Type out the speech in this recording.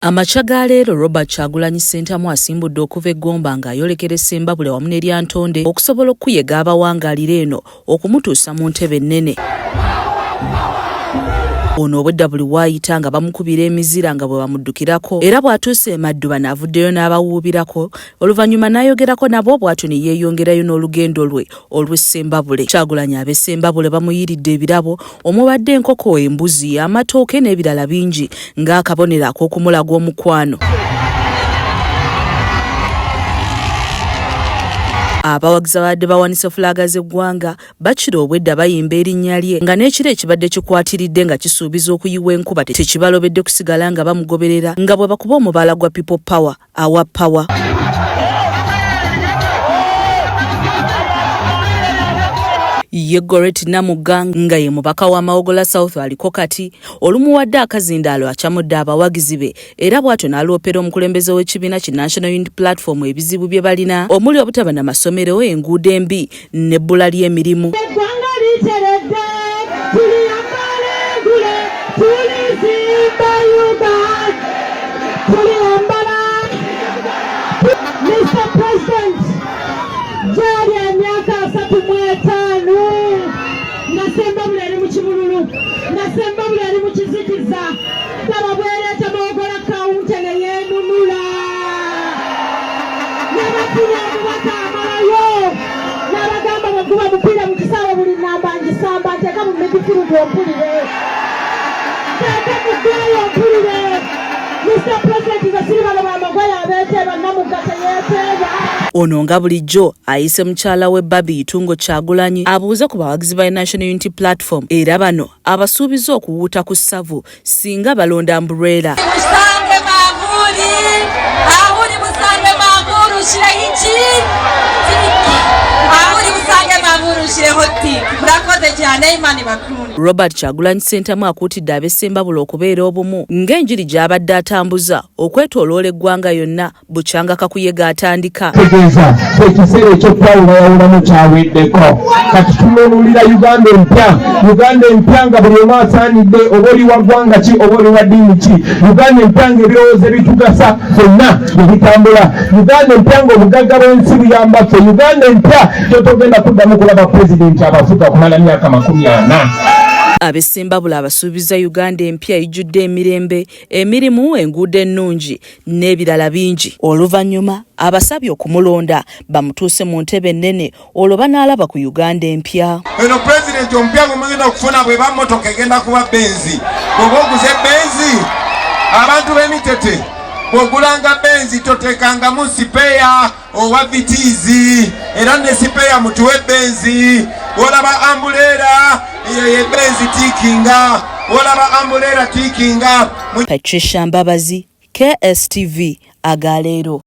Amakya ga leero Robert Kyagulanyi Ssentamu asimbudde okuva e Gomba ng'ayolekera e Ssembabule wamu ne Lyantonde okusobola okukuyega abawangaalira eno okumutuusa mu ntebe ennene. Ono obwedda buli waayita nga bamukubira emizira nga bwe bamuddukirako era bw'atuuse e Maddu bano avuddeyo n'abawuubirako oluvannyuma n'ayogerako nabo bw'atyo ne yeeyongerayo n'olugendo lwe olw'e Ssembabule. Kyagulanyi ab'e Ssembabule bamuyiiridde ebirabo omubadde enkoko, embuzi, amatooke n'ebirala bingi ng'akabonero ak'okumulaga omukwano. Abawagizi ababadde bawanise fulaaga z'eggwanga bakira obwedda bayimba erinnya lye nga n'ekiro ekibadde kikwatiridde nga kisuubiza okuyiwa enkuba tekibalobedde kusigala nga bamugoberera nga bwe bakuba omubaala gwa People Power awa power. Ye Gorret Namugga nga ye mubaka wa Mawogola South aliko kati olumuwadde akazindaalo acamudde abawagizi be era bw'atyo n'aloopera omukulembeze w'ekibiina ki National Unity Platform ebizibu bye balina omuli obutaba na masomero, enguudo embi n'ebbula ly'emirimu. Eggwanga literedde, tuliyambala engule, tulizimba Uganda, tuliyambala. Mr. President, gyali emyaka 35 nga Sembabule eri mu kibululu, nga Sembabule eri mu kizikiza, gaba bwereeta Mawogola County ne yeenunula. Nabafuna omubaka amalayo n'abagamba bwe guba mupiira mu kisaawe buli namba ngisamba, nteeka mu midfield ompulire, nteeka mu ggooyo ompulire. Mr. President, nze siri bano bamagwayo abeeteeba, Namugga teyeeteeba. Ono nga bulijjo ayise mukyala we Barbie Itungo Kyagulanyi abuuze ku bawagizi ba National Unity Platform era bano abasuubiza okuwuuta ku ssavu singa balonda umbrella. Musange manvuli, ahuri musange manvuli ushireho iki? Tiki. Ahuri musange manvuli ushireho tiki. Murakoze cyane, Imana ibakunde. Robert Kyagulanyi Ssentamu akuutidde ab'e Ssembabule okubeera obumu ng'enjiri gy'abadde atambuza okwetooloola eggwanga yonna bukyanga kakuyega atandika. Tegeeza ekiseera ekyokwawulayawulamu kyaweddeko, kati tunuulira Uganda empya, Uganda empya nga buli omu asaanidde, oba oli wa ggwanga ki oba oli wa ddiini ki, Uganda empya nga ebirowoozo ebitugasa ffenna bwe bitambula, Uganda empya nga obugagga bw'ensi buyamba ffe, Uganda empya gy'otogenda kuddamu kulaba pulezidenti abafuga kumala myaka 40. Ab'e Ssembabule abasuubiza Uganda empya ejjudde emirembe, emirimu, enguudo ennungi n'ebirala bingi. Oluvannyuma abasabye okumulonda bamutuuse mu ntebe ennene olwo banaalaba ku Uganda empya. Eno pulezidenti omupya gwe mugenda okufuna bw'eba mmotoka egenda kuba Benzi. Bw'oba oguze Benzi, abantu b'emitete bw'ogulanga Benzi toteekangamu sipeeya owa Vitiizi, era ne sipeeya mutuwe Benzi. Olaba ambuleera eyo ye Benzi tiikinga, olaba ambuleera tiikinga. Patricia Mbabazi, KSTV, Agaleero.